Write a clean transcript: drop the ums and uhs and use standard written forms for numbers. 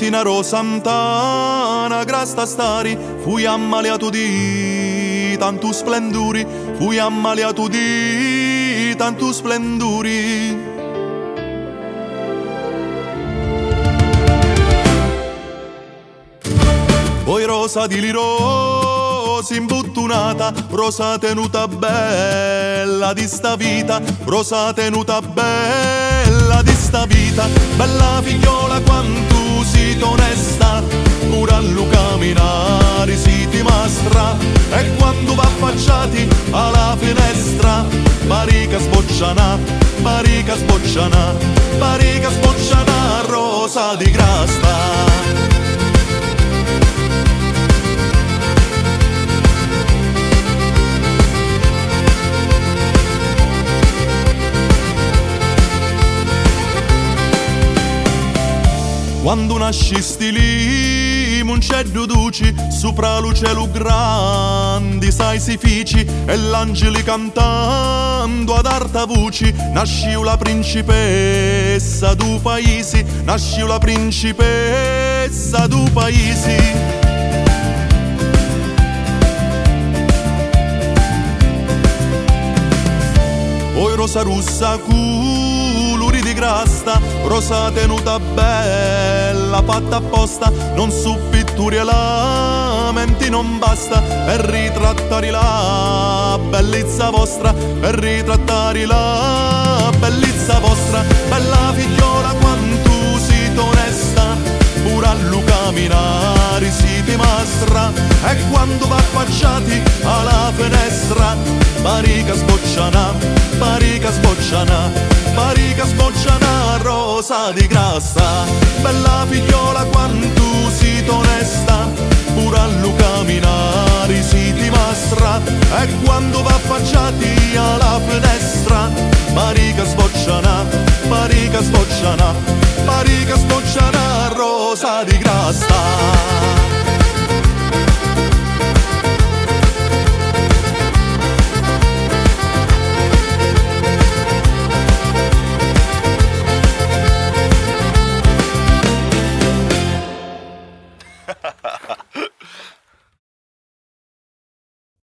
Vitti na rosa 'nta na grasta stari, fui ammaliatu di tantu splenduri, fui ammaliatu di tantu splenduri. Poi rosa di li rosi imbuttunata, rosa tenuta bella di sta vita, rosa tenuta bella di sta vita, bella figliola quanto siete onesta, pure allo camminare siete mastra, e quando v'affacciati alla finestra, pare che sbocciana, pare che sbocciana, pare che sbocciana rosa di grasta. Quando nascisti lì, muncello duci, sopra lu cielo grandi, sai si fici, e l'angeli cantando ad alta voce, nasciu la principessa du paesi, nasciu la principessa du paesi. Poi rosa russa culuri di grasta, rosa tenuta bella, fatta apposta, non su pitture e lamenti non basta, per ritrattare la bellezza vostra, per ritrattare la bellezza vostra, bella figliola quanto siete onesta, pure allo camminare siete mastra, e quando v'affacciati alla finestra, pare che sbocciana, pare che sbocciana, pare che sbocciana rosa di grassa, bella figliola quanto siete onesta, pure allo camminare siete mastra, e quando v'affacciati alla finestra, pare che sbocciana, pare che sbocciana, pare che sbocciana rosa di grassa.